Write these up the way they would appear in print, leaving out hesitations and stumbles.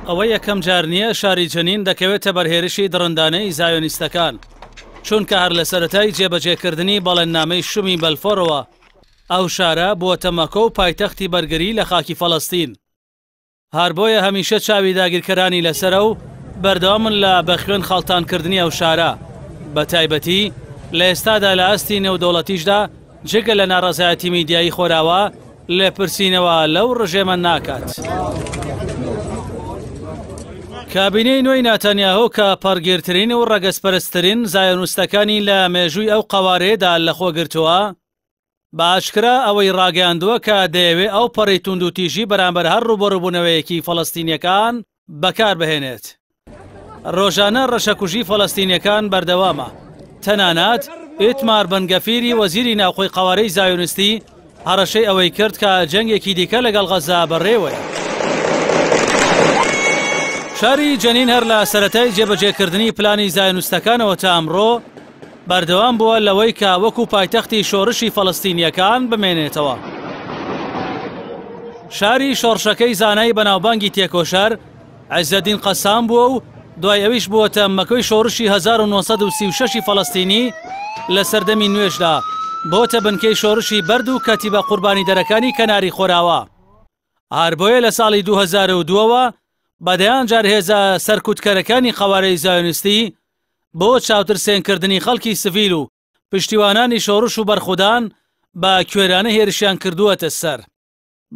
ئەوە یەکەم جار نییە شاری جەنین دەکەوێتە بەر هێرشی دڕندانەی زایۆنیستەکان، چونکە هەر لە سەرەتای جێبەجێکردنی بەڵێننامەی شومی بەلفۆرەوە ئەو شارە بووەتە مەکۆ و پایتەختی بەرگری لە خاکی فەڵەستین. هەر بۆیە هەمیشە چاوی داگیرکەرانی لەسەرە و بەردەوامن لە بە خوێن خەڵتانکردنی ئەو شارە، بە تایبەتی لە ئێستادا لە ئاستی نێودەوڵەتیشدا جگە لە ناڕەزایەتی میدیایی خۆراوا لێپرسینەوە لەو ڕژێمە ناکات. کابینەی نوێی ناتانیاهۆ کە پەڕگیرترین و ڕەگەزپەرستترین زایۆنستەکانی لە مێژووی ئەو قەوارەیەدا لەخۆگرتووە، بە ئاشکرا ئەوەی ڕاگەیاندووە کە دەیەوێ ئەوپەڕی توندوتیژی بەرامبەر هەر ڕووبەڕووبوونەوەیەکی فەڵەستینییەکان بەکاربهێنێت. ڕۆژانە ڕەشەکوژی فەڵەستینییەکان بەردەوامە، تەنانەت ئیتمار بن گەفیری وەزیری ناوخۆی قەوارەی زایۆنیستی هەڕەشەی ئەوەی کرد کە جەنگێکی دیکە لەگەڵ غەززە بەڕێوەیە. شاری جەنین هەر لە سەرەتای جێبەجێکردنی پلانی زایۆنیستەکانەوە تا ئەمڕۆ بەردەوام بووە لەوەی کە وەکو پایتەختی شۆڕشی فەڵەستینییەکان بمێنێتەوە. شاری شۆڕشەکەی زانای بەناوبانگی تێکۆشەر عیزەدین قەسام بووە و دوای ئەویش بووەتە مەکۆی شۆڕشی 1936 فەڵەستینی لە سەردەمی نوێشدا بۆتە بنکەی شۆڕشی بەرد و کەتیبە قوربانیدەرەکانی کەناری خۆراوا. هەر بۆیە لە ساڵی 2002ەوە بە دەیان جار هێزە سەرکوتکەرەکانی قەوارەی زایۆنیستی بۆ چاوترسێنکردنی خەڵکی سڤیل و پشتیوانانی شۆڕش و بەرخودان بە کوێرانە هێرشیان کردووەتە سەر.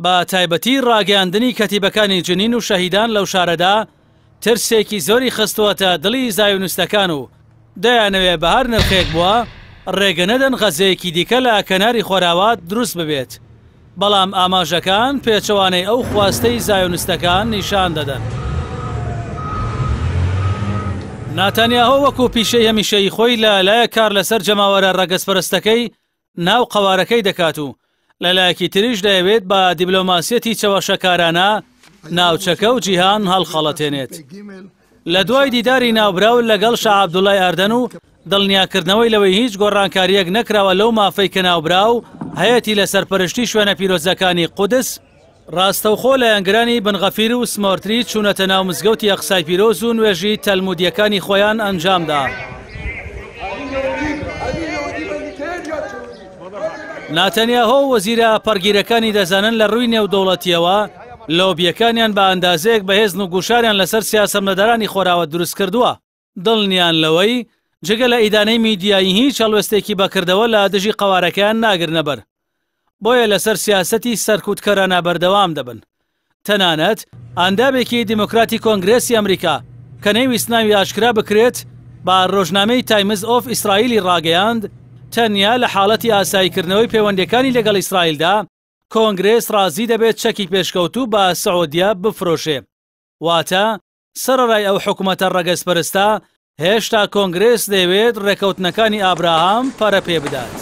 بە تایبەتی ڕاگەیاندنی کەتیبەکانی جنین و شەهیدان لەو شارەدا ترسێکی زۆری خستووەتە دڵی زایونستەکان و دەیانەوێ بە هەر نرخێک بووە ڕێگە نەدەن غەزەیەکی دیکە لە کەناری خۆراوا دروست ببێت، بەڵام ئاماژەکان پێچەوانەی ئەو خواستەی زایۆنستەکان نیشان دەدەن. ناتانیاهۆ وەکو پیشەی هەمیشەیی خۆی لە لایەک کار لەسەر جەماوەرە ڕەگەزپەرستەکەی ناو قەوارەکەی دەکات و لە لایەکی تریش دەیەوێت بە دیبلۆماسیەتی چەواشەکارانە ناوچەکە و جیهان هەڵخەڵەتێنێت. لە دوای دیداری ناوبراو لەگەڵ شا عەبدوڵای ئەردەن و دڵنیاکردنەوەی لەوەی هیچ گۆڕانکارییەک نەکراوە لەو مافەی کە ناوبراو هەیەتی لە سەرپەرشتی شوێنە پیرۆزەکانی قودس، ڕاستەوخۆ لایەنگرانی بن غەفیر و سمۆرتریچ چوونەتە ناو مزگەوتی ئەقسای پیرۆز و نوێژی تەلمودییەکانی خۆیان ئەنجامدا. ناتەنیاهۆ و وەزیرە پەڕگیرەکانی دەزانن لە ڕووی نێودەوڵەتییەوە لۆبییەکانیان بە ئەندازەیەک بەهێزن و گوشاریان لەسەر سیاسەتمەدارانی خۆراوە دروستکردووە، دڵنیان لەوەی جگە لە ئیدانەی میدیایی هیچ هەڵوێستێکی بەکردەوە لە دژی قەوارەکەیان ناگرنەبەر، بۆیە لەسەر سیاسەتی سەرکوتکەرانە بەردەوام دەبن. تەنانەت ئەندامێکی دیموکراتی کۆنگرێسی ئەمریکا کە نەیویست ناوی ئاشکرا بکرێت بە ڕۆژنامەی تایمز ئۆف ئیسرائیلی ڕاگەیاند، تەنیا لە حاڵەتی ئاساییکردنەوەی پەیوەندییەکانی لەگەڵ ئیسرائیلدا کۆنگرێس ڕازی دەبێت چەکی پێشکەوتوو بە سعودیە بفرۆشێ. واتە سەرەڕای ئەو حکومەتە ڕەگەزپەرستە، هێشتا کۆنگرێس دەیەوێت ڕێکەوتنەکانی ئابراهام پەرە پێ بدات.